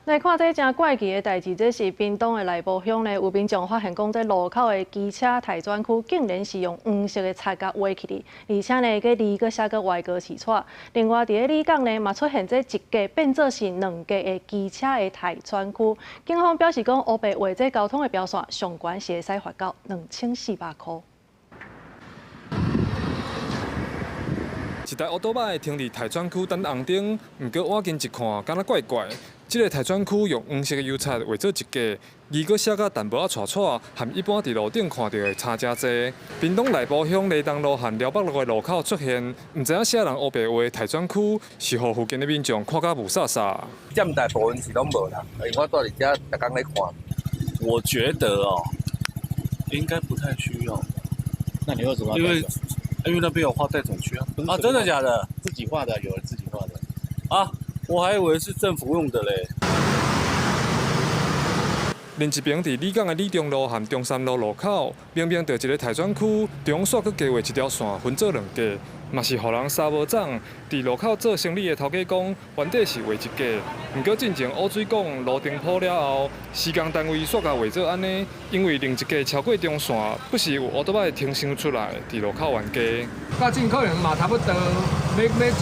來看這誠怪奇的代誌，這是屏東的內埔鄉呢，有民眾發現講，這路口的機車待轉區竟然是用黃色的漆共畫起來，而且呢，閣字閣寫閣歪哥刺錯。另外，佇咧里港呢，嘛出現這一格變做是兩格的機車的待轉區。警方表示講，烏白畫這交通的標線，上懸是會使罰到2400箍。一台烏多擺停佇待轉區等紅燈，毋過倚近一看，敢若怪怪。這个待轉區用黃色的油漆畫做一格，字閣寫甲淡薄仔錯錯，和一般佇路頂看著的差誠濟。屏東內埔鄉犁東路和寮北路的路口出現，毋知影啥人烏白畫待轉區，是予附近的民眾看甲霧煞煞。佔大部分是攏無啦，因為我住佇遮，逐工咧看。我覺得哦，應該不太需要。那你為什麼？因為那邊有畫待轉區啊！啊，真的假的？自己畫的，有人自己畫的。啊，我還以為是政府用的嘞。另一邊，佇里港的里中路和中山路路口，明明就一个待轉區，中煞閣加畫一條線，分做兩格，嘛是予人三無總。佇路口做生理的頭家講，原底是畫一格，毋過進前污水管路燈鋪了後，施工單位煞共畫做按呢，因為另一格超過中線，不時有烏多擺停傷出來，佇路口冤家。到這可能嘛差不多欲一年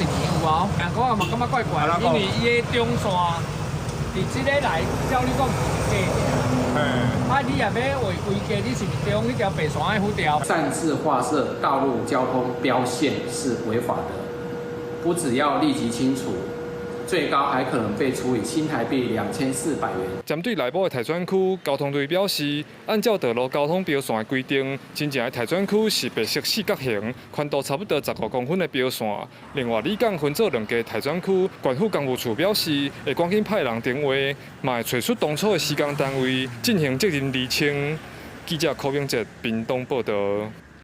有啊，聽講嘛感覺怪怪，因為伊的中線佇這个來，照理講是一格。啊！你若欲畫規格，你是毋是中彼條白線愛付掉？擅自劃設道路交通標線是違法的，不只要立即清除，最高還可能被處以新台幣2400元。針對內埔的待轉區，交通隊表示，按照道路交通標線的規定，真正的待轉區是白色四角形，寬度差不多15公分的標線。另外，里港分做兩格待轉區，縣府工務處表示，會趕緊派人巡畫，嘛會揣出當初的施工單位進行責任釐清。記者柯明哲屏東報導。